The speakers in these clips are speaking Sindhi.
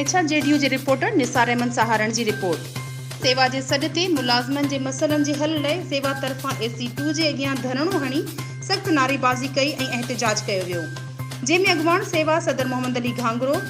H R G D U جي رپورٽر نثار احمد سهارڻ جي رپورٽ. سيوا جي سڏ تي ملازمن جي مسئلن جي حل لئه سيوا طرفان اي سي ٽو جي اڳيان ڌرڻو هڻي سخت نعريبازي ڪئي ۽ احتجاج ڪيو ويو جنهن ۾ اڳواڻ سيوا صدر محمد علي گهانگرو،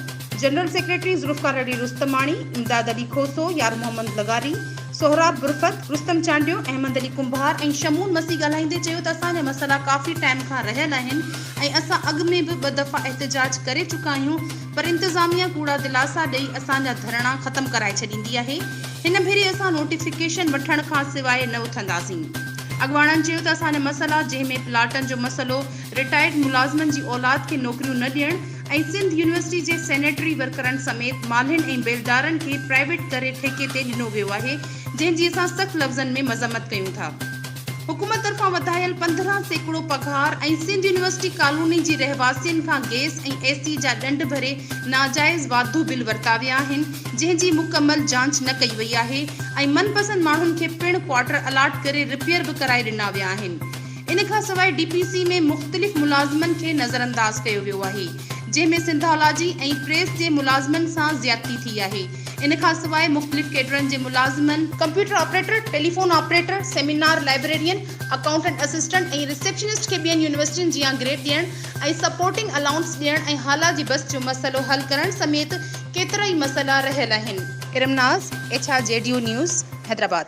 جنرل سيڪريٽري ذوالفقار علي رستماڻي، امداد علي کوسو، يار محمد لغاري، سهراب برفت، رستم چانڊيو، احمد علي ڪنڀار ۽ شمون مسيح ڳالهائيندي چيو ته اسان جا مسئلا ڪافي ٽائيم کان رهيل آهن ۽ اسان اڳ ۾ به ٻه دفعا احتجاج ڪري چڪا آهيون پر انتظاميا ڪوڙا دلاسا ڏئي اسان جا ڌرڻا ختم ڪرائي ڇڏيندي آهي هن ڀيري اسان نوٽيفڪيشن وٺڻ کان سواء نه اٿنداسين. اڳواڻن چيو ته اسان جا مسئلا جنهن ۾ پلاٽن جو مسئلو، رٽائرڊ ملازمن جي اولاد کي نوڪريون نه ڏيڻ ۽ سنڌ يونيورسٽي جي سينيٽري ورڪرن سميت مالهين ۽ بيلدارن کي پرائيويٽ ڪري ٺيڪي تي ڏنو ويو آهي جنهن جي اسان سخت لفظن ۾ مذمت ڪيون ٿا. حڪومت طرفان وڌايل 15% پگهار ۽ سنڌ يونيورسٽي ڪالوني جي رهواسين کان گئس ۽ اي سي جا ڏنڊ ڀري ناجائز واڌو بل ورتا ويا آهن جنهن جي مڪمل جانچ نه ڪئي وئي آهي ۽ من پسند ماڻهن کي پڻ ڪوارٽر الاٽ ڪري رپيئر به ڪرائي ڏنا ويا آهن. ان کان سواء ڊي پي سي ۾ مختلف ملازمن کي نظرانداز ڪيو ويو آهي، جنهن ۾ سنڌالاجي ۽ پريس جي ملازمن سان زيادتي ٿي آهي. ان کان سواء مختلف ڪيڊرن جي ملازمن، computer operator, telephone operator, seminar librarian, accountant assistant ۽ receptionist کي ٻين يونيورسٽين جيان گريڊ ڏيڻ ۽ سپورٽنگ الائونس ڏيڻ ۽ هالا جي بس جو مسئلو حل ڪرڻ سميت ڪيترائي مسئلا رهيل آهن. Iram Naz, H R G D U news, Hyderabad.